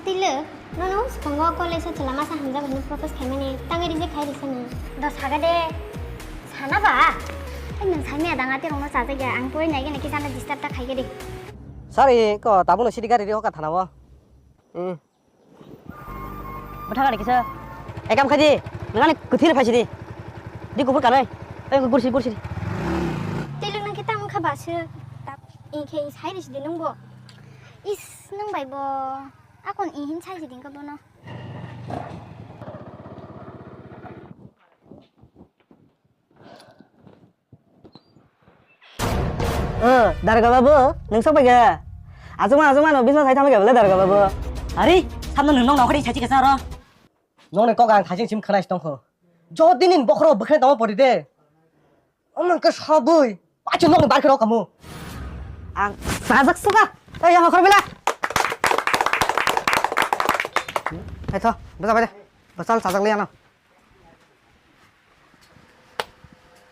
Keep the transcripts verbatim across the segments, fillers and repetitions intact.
Tei le, nono skongo college o chwla masa hamjak hwnwi propose khaimani, tangwi reject khai risa nang. Do saga de, sana ba? Ai nwng saimaya dang ati rongno chajak ya, ang poi nai gana kisa na disturb ta khai gede. Sorry, ko tabukno sidi gari ri hoka thana o. Hmm. Bwtha gari kisa. Ekam khaidi, nwng ani kwthwi phai sidi. Di kuphur kanai. Ai gursi gursi. Tei le nang khe tamo kha ba se. Tap, i khe i sai risi di nungbo. Is, nung bai bo. Akon ihin sai jiding ka bono. O, Darga babu, nwng sok bai ga? Achukma, achukma no business hai thangwi ga bele, Darga babu. Ari, samno nwng nokni sai chika sa ro. Nokni kok ang thaising sim khwnai tongkho. Jodi nini bokhoro bwkhwnai tongma pori de. Omo ke sabui. Pachu nokni bar khe rok kamu. Ang sajak suka. Ei, yang khor bela. Hai tho, bwsa bai de. Bwsal sajak le ano.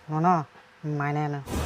Mono, maine no.